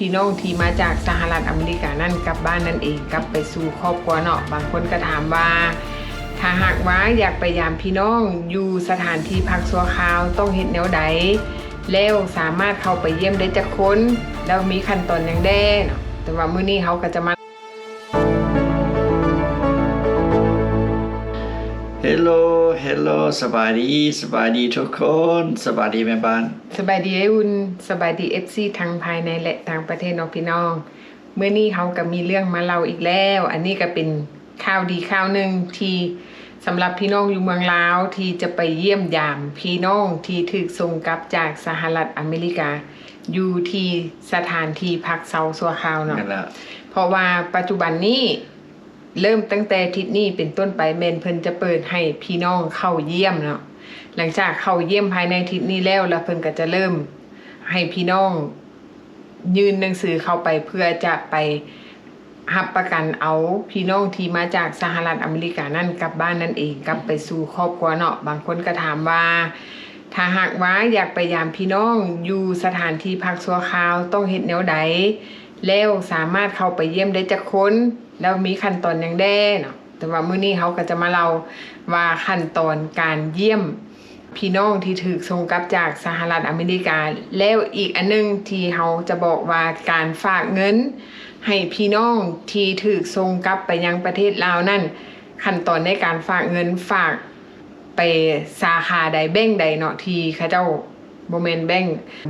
ພີ່ນ້ອງທີ່ມາຈາກສະຫະລັດອາເມລິການັ້ນກັບບ້ານນັ້ນເອງ, ກັບໄປສູ່ຄອບຄົວເນາະ. ບາງຄົນກໍຖາມວ່າ ຖ້າຫາກວ່າຢາກໄປຢາມພີ່ນ້ອງຢູ່ສະຖານທີ່ພັກຊົ່ວຄາວ ຕ້ອງເຮັດແນວໃດ? ແລ້ວສາມາດເຂົ້າໄປຢ້ຽມໄດ້ຈັກຄົນ? ແລ້ວມີຂັ້ນຕອນຫຍັງແດ່ເນາະ? ແຕ່ວ່າມື້ນີ້ເຮົາກໍຈະມາ Hello Hello ສະບາຍດີ ສະບາຍດີທຸກຄົນ ສະບາຍດີແມ່ບ້ານ ສະບາຍດີອ້າຍອຸ່ນ ສະບາຍດີ ເອັຟຊີ ທັງພາຍໃນ ແລະ ຕ່າງປະເທດເນາະພີ່ນ້ອງ. ມື້ນີ້ເຮົາກໍມີເລື່ອງມາເລົ່າອີກແລ້ວ. ອັນນີ້ກໍເປັນຂ່າວດີຂ່າວໜຶ່ງທີ່ສຳລັບພີ່ນ້ອງຢູ່ເມືອງລາວ ທີ່ຈະໄປຢ້ຽມຢາມພີ່ນ້ອງທີ່ຖືກສົ່ງກັບຈາກສະຫະລັດອາເມລິກາ ຢູ່ທີ່ສະຖານທີ່ພັກເຊົາຊົ່ວຄາວເນາະ. ແມ່ນແລ້ວ. ເພາະວ່າປັດຈຸບັນນີ້ ເລີ່ມຕັ້ງແຕ່ທິດນີ້ເປັນຕົ້ນໄປ ແມ່ນເພິ່ນຈະເປີດໃຫ້ພີ່ນ້ອງເຂົ້າຢ້ຽມເນາະ. ຫຼັງຈາກເຂົ້າຢ້ຽມພາຍໃນທິດນີ້ແລ້ວ ແລ້ວເພິ່ນກໍຈະເລີ່ມໃຫ້ພີ່ນ້ອງຍື່ນໜັງສືເຂົ້າໄປ ເພື່ອຈະໄປຮັບປະກັນເອົາພີ່ນ້ອງທີ່ມາຈາກສະຫະລັດອາເມລິການັ້ນກັບບ້ານນັ້ນເອງ, ກັບໄປສູ່ຄອບຄົວເນາະ. ບາງຄົນກໍຖາມວ່າ ຖ້າຫາກວ່າຢາກໄປຢາມພີ່ນ້ອງຢູ່ສະຖານທີ່ພັກຊົ່ວຄາວ ຕ້ອງເຮັດແນວໃດ? ແລ້ວສາມາດເຂົ້າໄປຢ້ຽມໄດ້ຈັກຄົນ? ແລ້ວມີຂັ້ນຕອນຫຍັງແດ່ເນາະ? ແຕ່ວ່າມື້ນີ້ເຮົາກໍຈະມາເລົ່າວ່າຂັ້ນຕອນການຢ້ຽມພີ່ນ້ອງທີ່ຖືກສົ່ງກັບຈາກສະຫະລັດອາເມລິກາ. ແລ້ວອີກອັນໜຶ່ງທີ່ເຮົາຈະບອກວ່າ ການຝາກເງິນໃຫ້ພີ່ນ້ອງທີ່ຖືກສົ່ງກັບໄປຍັງປະເທດລາວນັ້ນ, ຂັ້ນຕອນໃນການຝາກເງິນ ຝາກໄປສາຂາໃດ ແບັງໃດເນາະ ທີ່ເຂົາເຈົ້າ ບໍ່ແມ່ນແບັງ,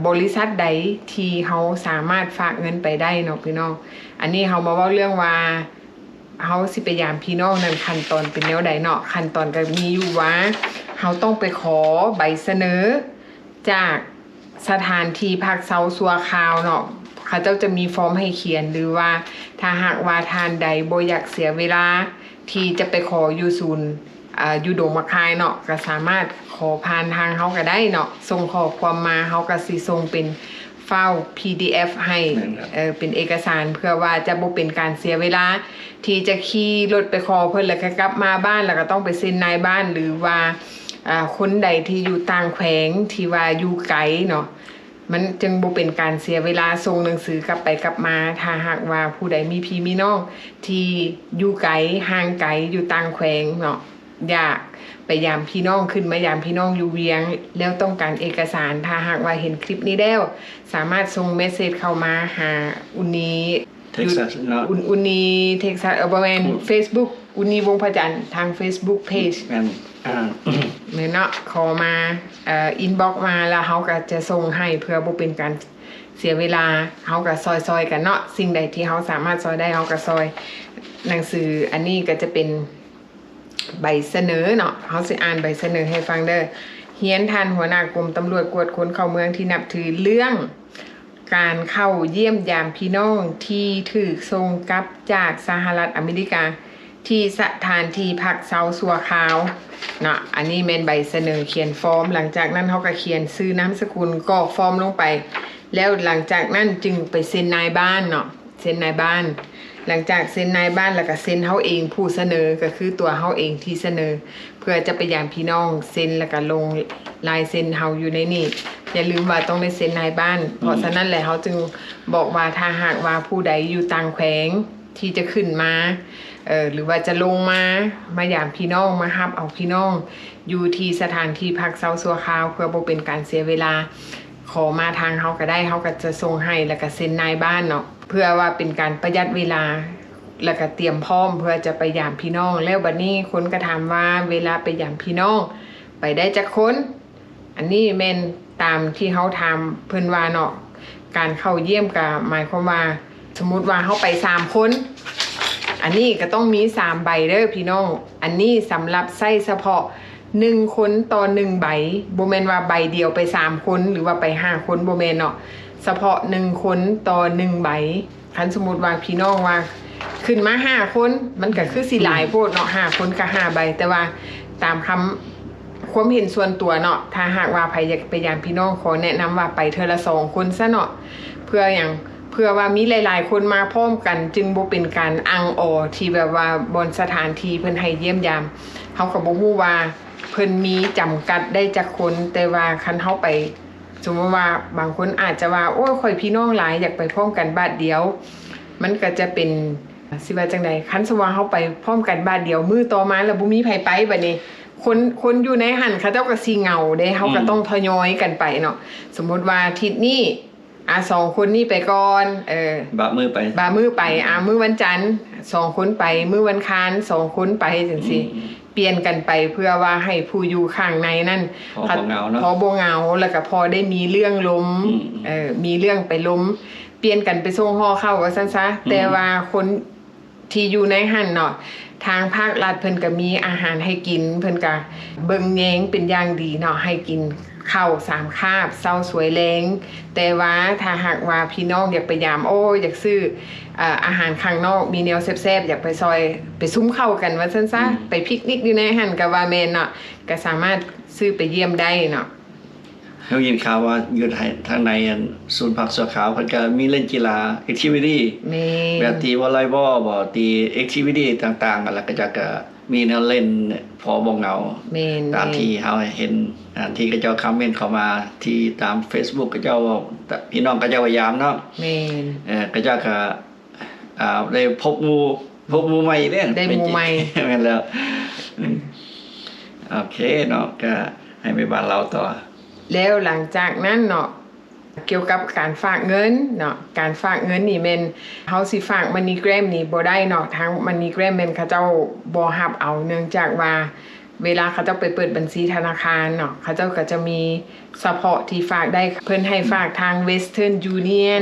ບໍລິສັດໃດທີ່ເຮົາສາມາດຝາກເງິນໄປໄດ້ເນາະພີ່ນ້ອງ. ອັນນີ້ເຮົາມາເວົ້າເລື່ອງວ່າ ເຮົາຊິໄປຢາມພີ່ນ້ອງນັ້ນ ຂັ້ນຕອນເປັນແນວໃດເນາະ? ຂັ້ນຕອນກໍມີຢູ່ວ່າ ເຮົາຕ້ອງໄປຂໍໃບສະເໜີຈາກສະຖານທີ່ພັກເຊົາຊົ່ວຄາວເນາະ. ເຂົາເຈົ້າຈະມີຟອມໃຫ້ຂຽນ ຫຼືວ່າຖ້າຫາກວ່າທ່ານໃດບໍ່ຢາກເສຍເວລາ ທີ່ຈະໄປຂໍຢູ່ສູນ ອາ ຢູ່ດົງໝາກຄາຍເນາະ ກໍສາມາດຂໍຜ່ານທາງເຮົາກໍໄດ້ເນາະ. ສົ່ງຂໍ້ຄວາມມາ ເຮົາກໍຊິສົ່ງເປັນໄຟລ໌ ພີດີເອັຟ ໃຫ້ ແມ່ນແລ້ວ ເອີ ເປັນເອກະສານ ເພື່ອວ່າຈະບໍ່ເປັນການເສຍເວລາ ທີ່ຈະຂີ່ລົດໄປຂໍເພິ່ນ ແລ້ວກໍກັບມາບ້ານ ແລ້ວກໍຕ້ອງໄປເຊັນນາຍບ້ານ ຫຼືວ່າ ອາ ຄົນໃດທີ່ຢູ່ຕ່າງແຂວງ ທີ່ວ່າຢູ່ໄກເນາະ. ມັນຈຶ່ງບໍ່ເປັນການເສຍເວລາ ສົ່ງໜັງສືກັບໄປກັບມາ. ຖ້າຫາກວ່າຜູ້ໃດມີພີ່ມີນ້ອງທີ່ຢູ່ໄກ ຫ່າງໄກ ຢູ່ຕ່າງແຂວງເນາະ ຢາກໄປຢາມພີ່ນ້ອງ ຂຶ້ນມາຢາມພີ່ນ້ອງຢູ່ວຽງ ແລ້ວຕ້ອງການເອກະສານ, ຖ້າຫາກວ່າເຫັນຄລິບນີ້ແລ້ວ ສາມາດສົ່ງເມສເສດເຂົ້າມາຫາອຸ່ນນີ ເທັກຊັສເນາະ ອຸ່ນ ອຸ່ນນີ ເທັກຊັສ ເອີ ບໍ່ແມ່ນ ເຟສບຸກ ອຸ່ນນີ ວົງພະຈັນ ທາງເຟສບຸກເພຈ ແມ່ນ ອ່າ ແມ່ນເນາະ ຂໍມາ ເອີ ອິນບັອກມາ ແລ້ວເຮົາກໍຈະສົ່ງໃຫ້ ເພື່ອບໍ່ເປັນການເສຍເວລາ. ເຮົາກໍຊ່ອຍໆກັນເນາະ ສິ່ງໃດທີ່ເຮົາສາມາດຊ່ອຍໄດ້ ເຮົາກໍຊ່ອຍ. ໜັງສືອັນນີ້ກໍຈະເປັນໃບສະເໜີເນາະ ເຮົາຊິອ່ານໃບສະເໜີໃຫ້ຟັງເດີ້. ຮຽນທ່ານຫົວໜ້າກົມຕຳຫຼວດກວດຄົນເຂົ້າເມືອງທີ່ນັບຖື ເລື່ອງ ການເຂົ້າຢ້ຽມຢາມພີ່ນ້ອງທີ່ຖືກສົ່ງກັບຈາກສະຫະລັດອາເມລິກາ ທີ່ສະຖານທີ່ພັກເຊົາຊົ່ວຄາວເນາະ. ອັນນີ້ແມ່ນໃບສະເໜີຂຽນຟອມ, ຫຼັງຈາກນັ້ນເຮົາກໍຂຽນຊື່ນາມສະກຸນ ກອກຟອມລົງໄປ ແລ້ວຫຼັງຈາກນັ້ນຈຶ່ງໄປເຊັນນາຍບ້ານເນາະ. ເຊັນນາຍບ້ານ ຫຼັງຈາກເຊັນນາຍບ້ານແລ້ວກໍເຊັນເຮົາເອງຜູ້ສະເໜີ ກໍຄືຕົວເຮົາເອງທີ່ສະເໜີ ເພື່ອຈະໄປຢາມພີ່ນ້ອງ ເຊັນແລ້ວກໍລົງລາຍເຊັນເຮົາຢູ່ໃນນີ້. ຢ່າລືມວ່າຕ້ອງໄດ້ເຊັນນາຍບ້ານ. ເພາະສະນັ້ນແຫຼະ ເຮົາຈຶ່ງບອກວ່າ ຖ້າຫາກວ່າຜູ້ໃດຢູ່ຕ່າງແຂວງທີ່ຈະຂຶ້ນມາ ເອີ ຫຼືວ່າຈະລົງມາ ມາຢາມພີ່ນ້ອງ ມາຮັບເອົາພີ່ນ້ອງ ຢູ່ທີ່ສະຖານທີ່ພັກເຊົາຊົ່ວຄາວ ເພື່ອບໍ່ເປັນການເສຍເວລາ ຂໍມາທາງເຮົາກໍໄດ້ ເຮົາກໍຈະສົ່ງໃຫ້ ແລ້ວກໍເຊັນນາຍບ້ານເນາະ ເພື່ອວ່າເປັນການປະຢັດເວລາ ແລ້ວກໍຕຽມພ້ອມເພື່ອຈະໄປຢາມພີ່ນ້ອງ. ແລ້ວບັດນີ້ຄົນກໍຖາມວ່າ ເວລາໄປຢາມພີ່ນ້ອງ ໄປໄດ້ຈັກຄົນ? ອັນນີ້ແມ່ນຕາມທີ່ເຮົາຖາມເພິ່ນວ່າເນາະ ການເຂົ້າຢ້ຽມກໍໝາຍຄວາມວ່າ ສົມມຸດວ່າເຮົາໄປສາມຄົນ ອັນນີ້ກໍຕ້ອງມີສາມໃບເດີ້ພີ່ນ້ອງ. ອັນນີ້ສຳລັບໃຊ້ສະເພາະໜຶ່ງຄົນຕໍ່ໜຶ່ງໃບ ບໍ່ແມ່ນວ່າໃບດຽວໄປສາມຄົນ ຫຼືວ່າໄປຫ້າຄົນ ບໍ່ແມ່ນເນາະ. ສະເພາະໜຶ່ງຄົນຕໍ່ໜຶ່ງໃບ. ຄັນສົມມຸດວ່າພີ່ນ້ອງວ່າຂຶ້ນມາຫ້າຄົນ ມັນກໍຄືຊິຫຼາຍໂພດເນາະ ຫ້າຄົນກໍຫ້າໃບ. ແຕ່ວ່າຕາມຄຳ ຄວາມເຫັນສ່ວນຕົວເນາະ ຖ້າຫາກວ່າໃຜຢາກໄປຢາມພີ່ນ້ອງ ຂໍແນະນຳວ່າໄປເທື່ອລະສອງຄົນຊະເນາະ. ເພື່ອຫຍັງ? ເພື່ອວ່າມີຫຼາຍໆຄົນມາພ້ອມກັນ ຈຶ່ງບໍ່ເປັນການອັ່ງອໍ ທີ່ແບບວ່າບ່ອນສະຖານທີ່ເພິ່ນໃຫ້ຢ້ຽມຢາມ ເຮົາກໍບໍ່ຮູ້ວ່າເພິ່ນມີຈຳກັດໄດ້ຈັກຄົນ. ແຕ່ວ່າຄັນເຮົາໄປ ສົມມຸດວ່າບາງຄົນອາດຈະວ່າ ໂອ້ຍ ຂ້ອຍພີ່ນ້ອງຫຼາຍ ຢາກໄປພ້ອມກັນບາດດຽວ ມັນກໍຈະເປັນ ຊິວ່າຈັ່ງໃດ ຄັນສົມມຸດວ່າເຮົາໄປພ້ອມກັນບາດດຽວ ມື້ຕໍ່ມາແລ້ວບໍ່ມີໃຜໄປ ບາດນີ້ ຄົນ ຄົນຢູ່ໃນຫັ້ນເຂົາເຈົ້າກໍຊິເຫງົາເດ້ ເຮົາກໍ ອືມ ຕ້ອງທະຍອຍກັນໄປເນາະ. ສົມມຸດວ່າທິດນີ້ ອາ ສອງຄົນນີ້ໄປກ່ອນ ເອີ ບາງມື້ໄປ ບາງມື້ໄປ ອືມ ອາ ມື້ວັນຈັນ ສອງຄົນໄປ ມື້ວັນຄານ ສອງຄົນໄປ ຈັ່ງຊີ້ ອືມ ປ່ຽນກັນໄປ ເພື່ອວ່າໃຫ້ຜູ້ຢູ່ຂ້າງໃນນັ້ນ ພໍບໍ່ເຫງົາເນາະ ພໍບໍ່ເຫງົາ ແລ້ວກໍພໍໄດ້ມີເລື່ອງລົມ ອືມ ເອີ ມີເລື່ອງໄປລົມ ປ່ຽນກັນໄປສົ່ງຫໍ່ເຂົ້າ ວ່າຊັ້ນຊະ ອືມ ແຕ່ວ່າຄົນ ທີ່ຢູ່ໃນຫັ້ນເນາະ ທາງພາກລັດເພິ່ນກໍມີອາຫານໃຫ້ກິນ ເພິ່ນກໍເບິ່ງແຍງເປັນຢ່າງດີເນາະ ໃຫ້ກິນເຂົ້າສາມຄາບ ເຊົ້າ ສວຍ ແລງ. ແຕ່ວ່າຖ້າຫາກວ່າພີ່ນ້ອງຢາກໄປຢາມ ໂອ້ ຢາກຊື້ ເອີ ອາຫານຂ້າງນອກ ມີແນວແຊບໆ ຢາກໄປຊອຍ ໄປຊຸມເຂົ້າກັນ ວ່າຊັ້ນຊະ ອືມ ໄປພິກນິກຢູ່ໃນຫັ້ນ ກໍວ່າແມ່ນເນາະ ກໍສາມາດຊື້ໄປຢ້ຽມໄດ້ເນາະ. ເຮົາຍິນຂ່າວວ່າຢູ່ທາງໃນ ອັນ ສູນພັກຊົ່ວຄາວ ເພິ່ນກໍມີຫຼິ້ນກິລາ activity ແມ່ນ ແບບຕີວໍລເລີບອລບໍ ຕີ activity ຕ່າງໆ ແລ້ວກໍຈະ ກໍມີແນວຫຼິ້ນພໍບໍ່ເຫງົາ ແມ່ນ ຕາມ ແມ່ນ ທີ່ເຮົາເຫັນ ອັນ ທີ່ເຂົາເຈົ້າຄອມເມັນເຂົ້າມາທີ່ຕາມ Facebook ເຂົາເຈົ້າ ພີ່ນ້ອງເຂົາເຈົ້າພະຍາຍາມເນາະ ແມ່ນ ເອີ ເຂົາເຈົ້າກໍ ອ່າ ໄດ້ພົບໝູ່ ພົບໝູ່ໃໝ່ເດ້ ໄດ້ໝູ່ໃໝ່ ແມ່ນແລ້ວ ອືມ ໂອເຄເນາະ ກໍໃຫ້ແມ່ບ້ານເລົ່າຕໍ່. ແລ້ວຫຼັງຈາກນັ້ນເນາະ ກ່ຽວກັບການຝາກເງິນເນາະ ການຝາກເງິນນີ້ແມ່ນ ເຮົາຊິຝາກ MoneyGram ນີ້ບໍ່ໄດ້ເນາະ ທາງ MoneyGram ແມ່ນເຂົາເຈົ້າບໍ່ຮັບເອົາ ເນື່ອງຈາກວ່າ ເວລາເຂົາເຈົ້າໄປເປີດບັນຊີທະນາຄານເນາະ ເຂົາເຈົ້າກໍຈະມີສະເພາະທີ່ຝາກໄດ້ ເພິ່ນໃຫ້ຝາກທາງ Western Union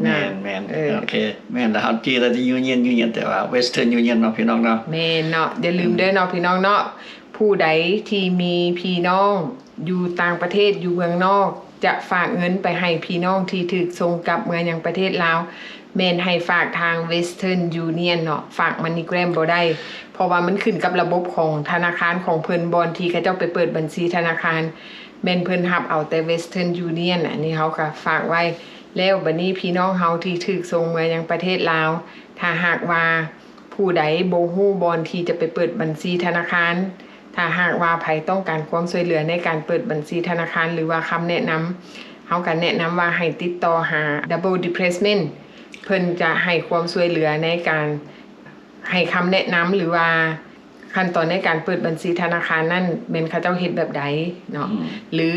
ອໍ ນະ ແມ່ນໆ ເອີ ໂອເຄ ແມ່ນລະ ເຮົາຈື່ແຕ່ Union Union ແຕ່ວ່າ Western Union ເນາະ ພີ່ນ້ອງເນາະ ແມ່ນເນາະ ຢ່າລືມເດີເນາະ ອືມ ພີ່ນ້ອງເນາະ ຜູ້ໃດທີ່ມີພີ່ນ້ອງຢູ່ຕ່າງປະເທດ ຢູ່ເມືອງນອກ ຈະຝາກເງິນໄປໃຫ້ພີ່ນ້ອງທີ່ຖືກສົ່ງກັບເມືອງຍັງປະເທດລາວ ແມ່ນໃຫ້ຝາກທາງ Western Union ເນາະ ຝາກ MoneyGram ບໍ່ໄດ້ ເພາະວ່າມັນຂຶ້ນກັບລະບົບຂອງທະນາຄານຂອງເພິ່ນ ບ່ອນທີ່ເຂົາເຈົ້າໄປເປີດບັນຊີທະນາຄານ ແມ່ນເພິ່ນຮັບເອົາແຕ່ Western Union ອັນນີ້ເຮົາກໍຝາກໄວ້. ແລ້ວບັດນີ້ພີ່ນ້ອງເຮົາທີ່ຖືກສົ່ງເມືອຍັງປະເທດລາວ ຖ້າຫາກວ່າຜູ້ໃດບໍ່ຮູ້ບ່ອນທີ່ຈະໄປເປີດບັນຊີທະນາຄານ ຖ້າຫາກວ່າໃຜຕ້ອງການຄວາມຊ່ວຍເຫຼືອໃນການເປີດບັນຊີທະນາຄານ ຫຼືວ່າຄຳແນະນຳ ເຮົາກໍແນະນຳວ່າໃຫ້ຕິດຕໍ່ຫາ Double Displacement ເພິ່ນຈະໃຫ້ຄວາມຊ່ວຍເຫຼືອໃນການໃຫ້ຄຳແນະນຳ ຫຼືວ່າຂັ້ນຕອນໃນການເປີດບັນຊີທະນາຄານນັ້ນ ແມ່ນເຂົາເຈົ້າເຮັດແບບໃດເນາະ ອືມ ຫຼື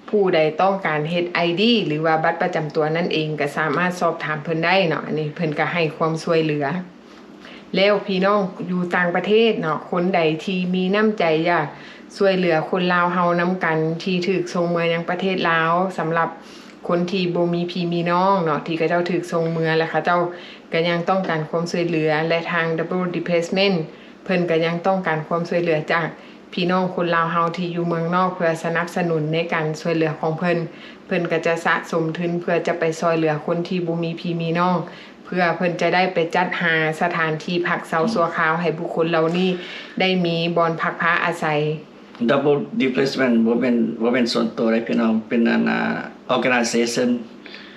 ຜູ້ໃດຕ້ອງການເຮັດ ໄອ ດີ ຫຼືວ່າບັດປະຈຳຕົວນັ້ນເອງ ກໍສາມາດສອບຖາມເພິ່ນໄດ້ເນາະ ອັນນີ້ເພິ່ນກໍໃຫ້ຄວາມຊ່ວຍເຫຼືອ. ແລ້ວພີ່ນ້ອງຢູ່ຕ່າງປະເທດເນາະ ຄົນໃດທີ່ມີນ້ຳໃຈຢາກຊ່ວຍເຫຼືອຄົນລາວເຮົານຳກັນ ທີ່ຖືກສົ່ງເມືອຍັງປະເທດລາວ ສຳລັບຄົນທີ່ບໍ່ມີພີ່ມີນ້ອງເນາະ ທີ່ເຂົາເຈົ້າຖືກສົ່ງເມືອ ແລະ ເຂົາເຈົ້າກໍຍັງຕ້ອງການຄວາມຊ່ວຍເຫຼືອ ແລະ ທາງ Double Displacement ເພິ່ນກໍຍັງຕ້ອງການຄວາມຊ່ວຍເຫຼືອຈາກ ພີ່ນ້ອງຄົນລາວເຮົາທີ່ຢູ່ເມືອງນອກ ເພື່ອສະໜັບສະໜູນໃນການຊ່ວຍເຫຼືອຂອງເພິ່ນ, ເພິ່ນກໍຈະສະສົມທຶນເພື່ອຈະໄປຊ່ອຍເຫຼືອຄົນທີ່ບໍ່ມີພີ່ມີນ້ອງ ເພື່ອເພິ່ນຈະໄດ້ໄປຈັດຫາສະຖານທີ່ພັກເຊົາຊົ່ວຄາວໃຫ້ບຸກຄົນເຫຼົ່ານີ້ໄດ້ມີບ່ອນພັກພາອາໄສ. Double Displacement ບໍ່ແມ່ນ ບໍ່ແມ່ນສ່ວນຕົວເດ້ພີ່ນ້ອງ, ເປັນອັນ ອ່າ organization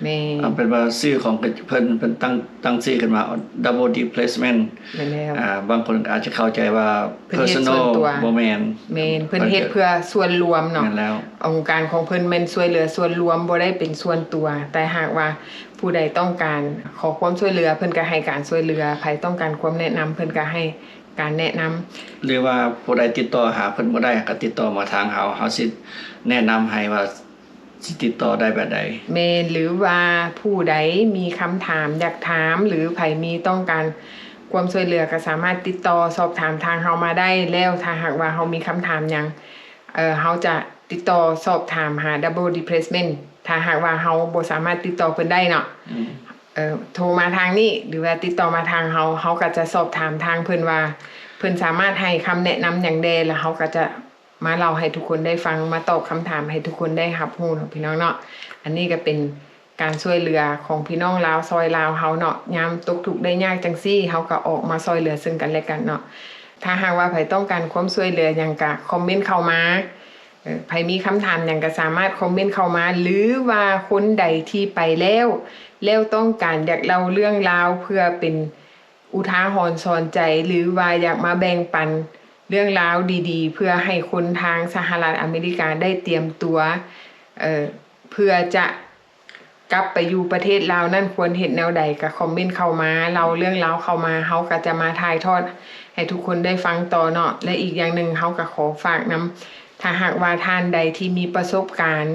ແມ່ນ ເອົາເປັນວ່າຊື່ຂອງເພິ່ນ ເພິ່ນຕັ້ງ ຕັ້ງຊື່ຂຶ້ນມາ Double Displacement ແມ່ນແລ້ວ ອ່າ ບາງຄົນອາດຈະເຂົ້າໃຈວ່າ ເພິ່ນເຮັດ Personal ສ່ວນຕົວ ບໍ່ແມ່ນ ແມ່ນ ເພິ່ນເຮັດເພື່ອສ່ວນລວມເນາະ ແມ່ນແລ້ວ ອົງການຂອງເພິ່ນແມ່ນຊ່ວຍເຫຼືອສ່ວນລວມ ບໍ່ໄດ້ເປັນສ່ວນຕົວ ແຕ່ຫາກວ່າຜູ້ໃດຕ້ອງການຂໍຄວາມຊ່ວຍເຫຼືອ ເພິ່ນກໍໃຫ້ການຊ່ວຍເຫຼືອ ໃຜຕ້ອງການຄວາມແນະນຳ ເພິ່ນກໍໃຫ້ການແນະນຳ ຫຼືວ່າຜູ້ໃດຕິດຕໍ່ຫາເພິ່ນບໍ່ໄດ້ ກໍຕິດຕໍ່ມາທາງເຮົາ ເຮົາຊິແນະນຳໃຫ້ວ່າ ຊິຕິດຕໍ່ໄດ້ແບບໃດ? ແມ່ນ ຫຼືວ່າຜູ້ໃດມີຄຳຖາມຢາກຖາມ ຫຼືໃຜມີຕ້ອງການຄວາມຊ່ວຍເຫຼືອ ກໍສາມາດຕິດຕໍ່ສອບຖາມທາງເຮົາມາໄດ້ ແລ້ວຖ້າຫາກວ່າເຮົາມີຄຳຖາມຫຍັງ ເອີ ເຮົາຈະຕິດຕໍ່ສອບຖາມຫາ Double Displacement ຖ້າຫາກວ່າເຮົາບໍ່ສາມາດຕິດຕໍ່ເພິ່ນໄດ້ເນາະ ອືມ ເອີ ໂທມາທາງນີ້ ຫຼືວ່າຕິດຕໍ່ມາທາງເຮົາ ເຮົາກໍຈະສອບຖາມທາງເພິ່ນວ່າ ເພິ່ນສາມາດໃຫ້ຄຳແນະນຳຫຍັງແດ່ ແລ້ວເຮົາກໍຈະ ມາເລົ່າໃຫ້ທຸກຄົນໄດ້ຟັງ ມາຕອບຄຳຖາມໃຫ້ທຸກຄົນໄດ້ຮັບຮູ້ເນາະ ພີ່ນ້ອງເນາະ. ອັນນີ້ກໍເປັນການຊ່ວຍເຫຼືອຂອງພີ່ນ້ອງລາວ ຊ່ອຍລາວເຮົາເນາະ ຍາມຕົກທຸກໄດ້ຍາກຈັ່ງຊີ້ ເຮົາກໍອອກມາຊ່ອຍເຫຼືອເຊິ່ງກັນແລະກັນເນາະ. ຖ້າຫາກວ່າໃຜຕ້ອງການຄວາມຊ່ວຍເຫຼືອຫຍັງ ກໍຄອມເມັນເຂົ້າມາ ເອີ ໃຜມີຄຳຖາມຫຍັງ ກໍສາມາດຄອມເມັນເຂົ້າມາ ຫຼືວ່າຄົນໃດທີ່ໄປແລ້ວ ແລ້ວຕ້ອງການຢາກເລົ່າເລື່ອງລາວເພື່ອເປັນ ອຸທາຫອນສອນໃຈ ຫຼືວ່າຢາກມາແບ່ງປັນເລື່ອງລາວດີໆ ເພື່ອໃຫ້ຄົນທາງສະຫະລັດອາເມລິກາໄດ້ຕຽມຕົວ ເອີ ເພື່ອຈະກັບໄປຢູ່ປະເທດລາວນັ້ນຄວນເຮັດແນວໃດ ກໍຄອມເມັນເຂົ້າມາ ເລົ່າເລື່ອງລາວເຂົ້າມາ ເຮົາກໍຈະມາຖ່າຍທອດໃຫ້ທຸກຄົນໄດ້ຟັງຕໍ່ເນາະ. ແລະ ອີກຢ່າງໜຶ່ງ ເຮົາກໍຂໍຝາກນຳ ຖ້າຫາກວ່າທ່ານໃດທີ່ມີປະສົບການ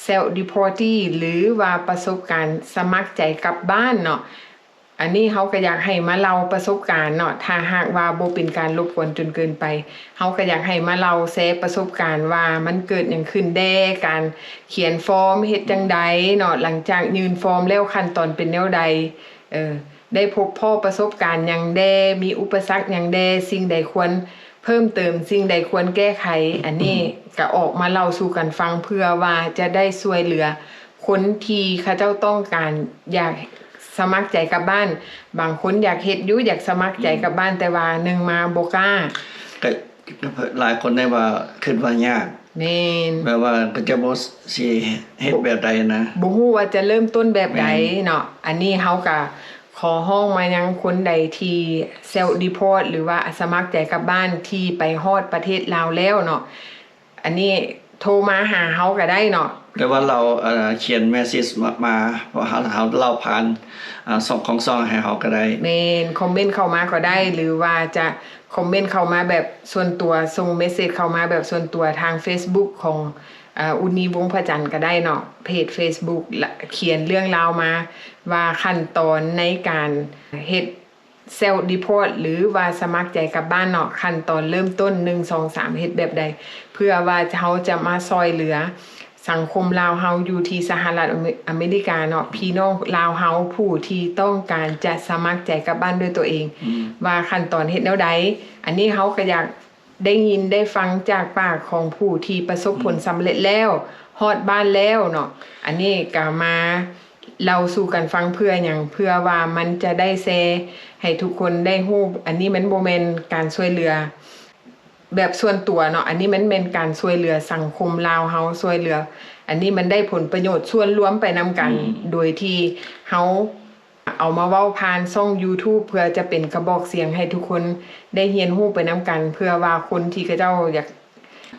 self deportee ຫຼືວ່າປະສົບການສະໝັກໃຈກັບບ້ານເນາະ, ອັນນີ້ເຮົາກໍຢາກໃຫ້ມາເລົ່າປະສົບການເນາະ, ຖ້າຫາກວ່າບໍ່ເປັນການລົບກວນຈົນເກີນໄປ, ເຮົາກໍຢາກໃຫ້ມາເລົ່າແຊປະສົບການວ່າມັນເກີດຫຍັງຂຶ້ນແດ່, ການຂຽນຟອມເຮັດຈັ່ງໃດເນາະ, ຫຼັງຈາກຍື່ນຟອມແລ້ວຂັ້ນຕອນເປັນແນວໃດ, ເອີ ໄດ້ພົບພໍ້ປະສົບການຫຍັງແດ່, ມີອຸປະສັກຫຍັງແດ່, ສິ່ງໃດຄວນເພີ່ມເຕີມ, ສິ່ງໃດຄວນແກ້ໄຂ, ອັນນີ້ກໍອອກມາເລົ່າສູ່ກັນຟັງ ເພື່ອວ່າຈະໄດ້ຊ່ວຍເຫຼືອ ຄົນທີ່ເຂົາເຈົ້າຕ້ອງການຢາກສະໝັກໃຈກັບບ້ານ, ບາງຄົນຢາກເຮັດຢູ່ ຢາກສະໝັກໃຈກັບບ້ານ ອືມ ແຕ່ວ່າໜຶ່ງມາບໍ່ກ້າ. ກໍ ກໍຫຼາຍຄົນໄດ້ວ່າຄິດວ່າຍາກ. ແມ່ນ. ແບບວ່າເຂົາເຈົ້າບໍ່ຊິເຮັດແບບໃດນະ, ບໍ່ຮູ້ວ່າຈະເລີ່ມຕົ້ນແບບໃດເນາະ. ແມ່ນ. ອັນນີ້ເຮົາກໍຂໍຮ້ອງມາຍັງຄົນໃດທີ່ self deport ຫຼືວ່າສະໝັກໃຈກັບບ້ານ ທີ່ໄປຮອດປະເທດລາວແລ້ວເນາະ, ອັນນີ້ໂທມາຫາເຮົາກໍໄດ້ເນາະ ຫຼືວ່າເຮົາ ເອີ ຂຽນ message ມາ ມາ ເຮົາ ເຮົາເລົ່າຜ່ານ ອາ ຊ່ອງ ຂອງຊ່ອງໃຫ້ເຮົາກໍໄດ້. ແມ່ນ, ຄອມເມັນເຂົ້າມາກໍໄດ້ ຫຼືວ່າຈະຄອມເມັນເຂົ້າມາແບບສ່ວນຕົວ, ສົ່ງ message ເຂົ້າມາແບບສ່ວນຕົວທາງ Facebook ຂອງ ອາ ອຸນີ ວົງພະຈັນກໍໄດ້ເນາະ, ເພຈ Facebook ລະ ຂຽນເລື່ອງລາວມາວ່າຂັ້ນຕອນໃນການເຮັດ self deport ຫຼືວ່າສະໝັກໃຈກັບບ້ານເນາະ, ຂັ້ນຕອນເລີ່ມຕົ້ນ ໜຶ່ງ ສອງ ສາມ ເຮັດແບບໃດ ເພື່ອວ່າເຮົາຈະມາຊ່ອຍເຫຼືອສັງຄົມລາວເຮົາຢູ່ທີ່ສະຫະລັດອາເມ ອາເມລິກາເນາະ, ພີ່ນ້ອງລາວເຮົາຜູ້ທີ່ຕ້ອງການຈະສະໝັກໃຈກັບບ້ານດ້ວຍຕົວເອງ ອືມ ວ່າຂັ້ນຕອນເຮັດແນວໃດ. ອັນນີ້ເຮົາກໍຢາກ ໄດ້ຍິນໄດ້ຟັງຈາກປາກຂອງຜູ້ທີ່ປະສົບຜົນສຳເລັດແລ້ວ ຮອດບ້ານແລ້ວເນາະ, ອັນນີ້ກໍມາເລົ່າສູ່ກັນຟັງເພື່ອຫຍັງ? ເພື່ອວ່າມັນຈະໄດ້ແຊໃຫ້ທຸກຄົນໄດ້ຮູ້, ອັນນີ້ມັນບໍ່ແມ່ນການຊ່ວຍເຫຼືອແບບສ່ວນຕົວເນາະ, ອັນນີ້ມັນແມ່ນການຊ່ວຍເຫຼືອສັງຄົມລາວເຮົາ, ຊ່ວຍເຫຼືອ ອັນນີ້ມັນໄດ້ຜົນປະໂຫຍດສ່ວນລວມໄປນຳກັນ ອືມ ໂດຍທີ່ເຮົາ ເອົາມາເວົ້າຜ່ານຊ່ອງ YouTube ເພື່ອຈະເປັນກະບອກສຽງໃຫ້ທຸກຄົນໄດ້ຮຽນຮູ້ໄປນຳກັນ, ເພື່ອວ່າຄົນທີ່ເຂົາເຈົ້າຢາກ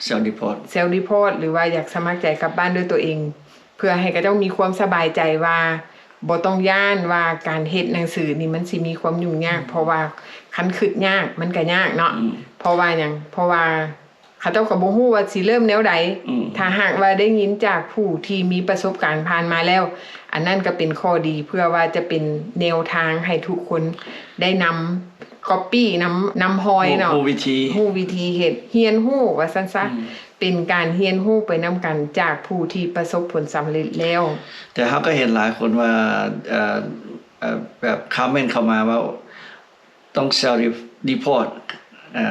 self deport self deport ຫຼືວ່າຢາກສະໝັກໃຈກັບບ້ານດ້ວຍຕົວເອງ, ເພື່ອໃຫ້ເຂົາເຈົ້າມີຄວາມສະບາຍໃຈວ່າບໍ່ຕ້ອງຢ້ານວ່າການເຮັດໜັງສືນີ້ມັນຊິມີຄວາມຫຍຸ້ງຍາກ, ອືມ ເພາະວ່າຄັນຄິດຍາກມັນກໍຍາກເນາະ. ອືມ ເພາະວ່າຫຍັງ? ເພາະວ່າ ເຂົາເຈົ້າກໍບໍ່ຮູ້ວ່າຊິເລີ່ມແນວໃດ. ອືມ ຖ້າຫາກວ່າໄດ້ຍິນຈາກຜູ້ທີ່ມີປະສົບການຜ່ານມາແລ້ວ, ອັນນັ້ນກໍເປັນຂໍ້ດີ ເພື່ອວ່າຈະເປັນແນວທາງໃຫ້ທຸກຄົນໄດ້ນຳ copy ນຳ ນຳຮອຍເນາະ, ຮູ້ ຮູ້ວິທີ ຮູ້ວິທີເຮັດ, ຮຽນຮູ້ວ່າຊັ້ນຊະ. ອືມ ເປັນການຮຽນຮູ້ໄປນຳກັນຈາກຜູ້ທີ່ປະສົບຜົນສຳເລັດແລ້ວ. ແຕ່ເຮົາກໍເຫັນຫຼາຍຄົນວ່າ ເອີ ເອີ ແບບຄອມເມັນເຂົ້າມາວ່າ ຕ້ອງ self deport ເອີ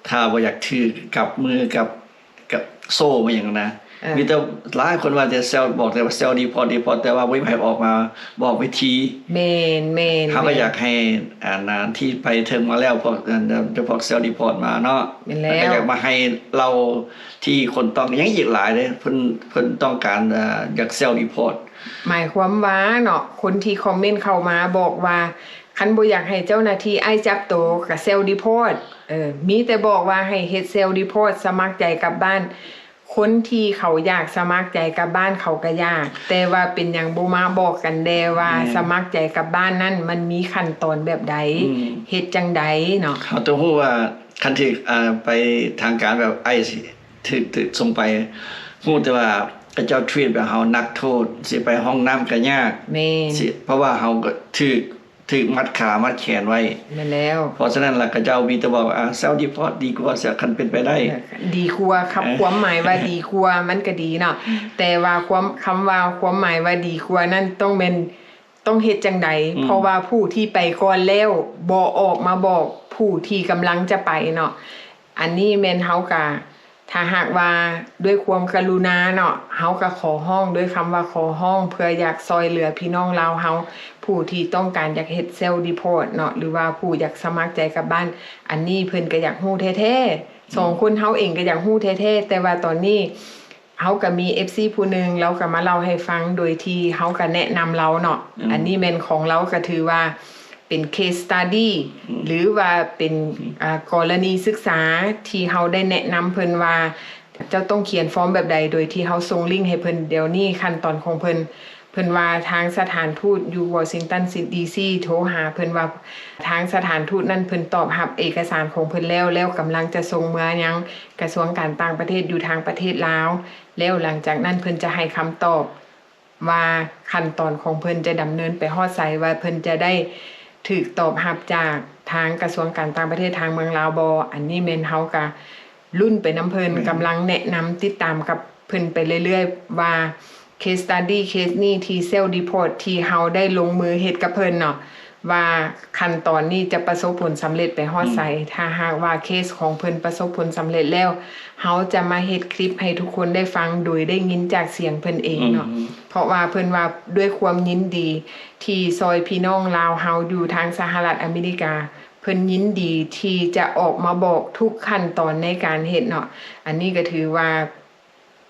ຖ້າບໍ່ຢາກຖືກກັບມືກັບ ກັບໂສ້ມາຫຍັງນະ. ເອີ ມີແຕ່ຫຼາຍຄົນວ່າແຕ່ self ບອກແຕ່ວ່າ self deport deport ແຕ່ວ່າບໍ່ມີໃຜອອກມາບອກວິທີ. ແມ່ນໆ ເຮົາກໍຢາກໃຫ້ອັນນັ້ນທີ່ໄປເຖິງມາແລ້ວ ພວກ ອັນ ພວກ self deport ມາເນາະ. ແມ່ນແລ້ວ ແລ້ວກໍຢາກມາໃຫ້ເລົ່າທີ່ຄົນຕ້ອງ ຍັງອີກຫຼາຍເດ້ ເພິ່ນ ເພິ່ນຕ້ອງການ ເອີ ຢາກ self deport. ໝາຍຄວາມວ່າເນາະ ຄົນທີ່ຄອມເມັນເຂົ້າມາບອກວ່າ ຄັນບໍ່ຢາກໃຫ້ເຈົ້າໜ້າທີ່ໄອຈັບໂຕກໍ self deport ເອີ ມີແຕ່ບອກວ່າໃຫ້ເຮັດ self deport ສະໝັກໃຈກັບບ້ານ. ຄົນທີ່ເຂົາຢາກສະໝັກໃຈກັບບ້ານເຂົາກໍຢາກ, ແຕ່ວ່າເປັນຫຍັງບໍ່ມາບອກກັນແດ່ວ່າ ແມ່ນ ສະໝັກໃຈກັບບ້ານນັ້ນມັນມີຂັ້ນຕອນແບບໃດ, ອືມ ເຮັດຈັ່ງໃດເນາະ? ເຮົາຕ້ອງຮູ້ວ່າຄັນຖືກ ເອີ ໄປທາງການແບບໄອຊິຖືກ ຖືກສົ່ງໄປ, ຮູ້ແຕ່ວ່າເຂົາເຈົ້າ treat ແບບເຮົານັກໂທດ, ຊິໄປຫ້ອງນ້ຳກໍຍາກ. ແມ່ນ ຊິ ເພາະວ່າເຮົາກໍຖືກ ຖືກມັດຂາມັດແຂນໄວ້. ແມ່ນແລ້ວ. ເພາະສະນັ້ນລະ ເຂົາເຈົ້າມີແຕ່ບອກວ່າ ອາ self deport ດີກວ່າ ຄັນເປັນໄປໄດ້ ເອີ ດີກວ່າ. ຄຳ ເອີ ຄວາມໝາຍວ່າດີກວ່າ ມັນກໍດີເນາະ, ແຕ່ວ່າຄວາມ ຄຳວ່າຄວາມໝາຍວ່າດີກວ່ານັ້ນ ຕ້ອງແມ່ນ ຕ້ອງເຮັດຈັ່ງໃດ? ອືມ ເພາະວ່າຜູ້ທີ່ໄປກ່ອນແລ້ວບໍ່ອອກມາບອກຜູ້ທີ່ກຳລັງຈະໄປເນາະ. ອັນນີ້ແມ່ນເຮົາກະ ຖ້າຫາກວ່າດ້ວຍຄວາມກະລຸນາເນາະ, ເຮົາກໍຂໍຮ້ອງດ້ວຍຄຳວ່າຂໍຮ້ອງ ເພື່ອຢາກຊ່ອຍເຫຼືອພີ່ນ້ອງລາວເຮົາ ຜູ້ທີ່ຕ້ອງການຢາກເຮັດ self deport ເນາະ ຫຼືວ່າຜູ້ຢາກສະໝັກໃຈກັບບ້ານ. ອັນນີ້ເພິ່ນກໍຢາກຮູ້ແທ້ໆ, ສອງຄົນເຮົາເອງກໍຢາກຮູ້ແທ້ໆ, ແຕ່ວ່າຕອນນີ້ເຮົາກໍມີ ເອັຟຊີ ຜູ້ໜຶ່ງ ລາວກໍມາເລົ່າໃຫ້ຟັງ ໂດຍທີ່ເຮົາກໍແນະນຳລາວເນາະ. ອືມ ອັນນີ້ແມ່ນຂອງລາວກໍຖືວ່າ ເປັນ case study ອືມ ຫຼືວ່າເປັນ ອືມ ອາ ກໍລະນີສຶກສາທີ່ເຮົາໄດ້ແນະນຳເພິ່ນວ່າ ເຈົ້າຕ້ອງຂຽນຟອມແບບໃດ ໂດຍທີ່ເຮົາສົ່ງລິ້ງໃຫ້ເພິ່ນດຽວນີ້ ຂັ້ນຕອນຂອງເພິ່ນ. ເພິ່ນວ່າທາງສະຖານທູດຢູ່ວໍຊິງຕັນ ດີຊີ ໂທຫາເພິ່ນວ່າ ທາງສະຖານທູດນັ້ນເພິ່ນຕອບຮັບເອກະສານຂອງເພິ່ນແລ້ວ ແລ້ວກຳລັງຈະສົ່ງເມືອຍັງກະຊວງການຕ່າງປະເທດຢູ່ທາງປະເທດລາວ ແລ້ວຫຼັງຈາກນັ້ນເພິ່ນຈະໃຫ້ຄຳຕອບວ່າຂັ້ນຕອນຂອງເພິ່ນຈະດຳເນີນໄປຮອດໃສ ວ່າເພິ່ນຈະໄດ້ຖືກຕອບຮັບຈາກທາງກະຊວງການຕ່າງປະເທດທາງເມືອງລາວບໍ່. ອັນນີ້ແມ່ນເຮົາກະ ລຸ້ນໄປນຳເພິ່ນ ກຳລັງແນະນຳຕິດຕາມກັບເພິ່ນໄປເລື້ອຍໆ ວ່າ case study ເຄສນີ້ທີ່ self report ທີ່ເຮົາໄດ້ລົງມືເຮັດກັບເພິ່ນເນາະ ວ່າຂັ້ນຕອນນີ້ຈະປະສົບຜົນສຳເລັດໄປຮອດໃສ. ຖ້າຫາກວ່າເຄສຂອງເພິ່ນປະສົບຜົນສຳເລັດແລ້ວ ເຮົາຈະມາເຮັດຄລິບໃຫ້ທຸກຄົນໄດ້ຟັງ ໂດຍໄດ້ຍິນຈາກສຽງເພິ່ນເອງເນາະ ເພາະວ່າເພິ່ນວ່າດ້ວຍຄວາມຍິນດີທີ່ຊ່ອຍພີ່ນ້ອງລາວເຮົາຢູ່ທາງສະຫະລັດອາເມລິກາ ເພິ່ນຍິນດີທີ່ຈະອອກມາບອກທຸກຂັ້ນຕອນໃນການເຮັດເນາະ. ອັນນີ້ກໍຖືວ່າ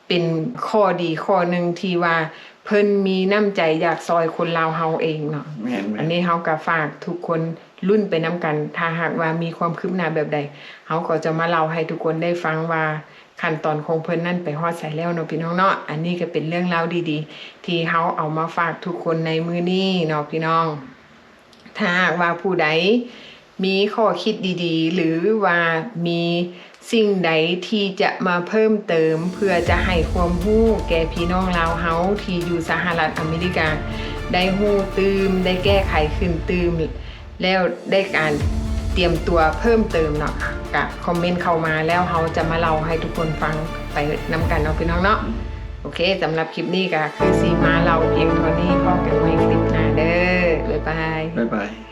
ເປັນຂໍ້ດີຂໍ້ໜຶ່ງທີ່ວ່າເພິ່ນມີນ້ຳໃຈຢາກຊ່ອຍຄົນລາວເຮົາເອງເນາະ. ແມ່ນໆ ອັນນີ້ເຮົາກໍຝາກທຸກຄົນລຸ້ນໄປນຳກັນ ຖ້າຫາກວ່າມີຄວາມຄືບໜ້າແບບໃດ ເຮົາກໍຈະມາເລົ່າໃຫ້ທຸກຄົນໄດ້ຟັງວ່າຂັ້ນຕອນຂອງເພິ່ນນັ້ນໄປຮອດໃສແລ້ວເນາະ ພີ່ນ້ອງເນາະ. ອັນນີ້ກໍເປັນເລື່ອງລາວດີໆ ທີ່ເຮົາເອົາມາຝາກທຸກຄົນໃນມື້ນີ້ເນາະ ພີ່ນ້ອງ. ຖ້າຫາກວ່າຜູ້ໃດມີຂໍ້ຄິດດີໆ ຫຼືວ່າມີສິ່ງໃດທີ່ຈະມາເພີ່ມເຕີມ ເພື່ອຈະໃຫ້ຄວາມຮູ້ແກ່ພີ່ນ້ອງລາວເຮົາທີ່ຢູ່ສະຫະລັດອາເມລິກາ ໄດ້ຮູ້ຕື່ມ ໄດ້ແກ້ໄຂຂຶ້ນຕື່ມ ແລ້ວໄດ້ການຕຽມຕົວເພີ່ມເຕີມເນາະ ກະຄອມເມັນເຂົ້າມາ ແລ້ວເຮົາຈະມາເລົ່າໃຫ້ທຸກຄົນຟັງໄປນຳກັນເນາະ ພີ່ນ້ອງເນາະ. ໂອເຄ ສຳລັບຄລິບນີ້ກະຄືຊິມາເລົ່າພຽງເທົ່ານີ້ ພໍ້ກັນໃໝ່ຄລິບໜ້າເດີ ບາຍບາຍ ບາຍບາຍ.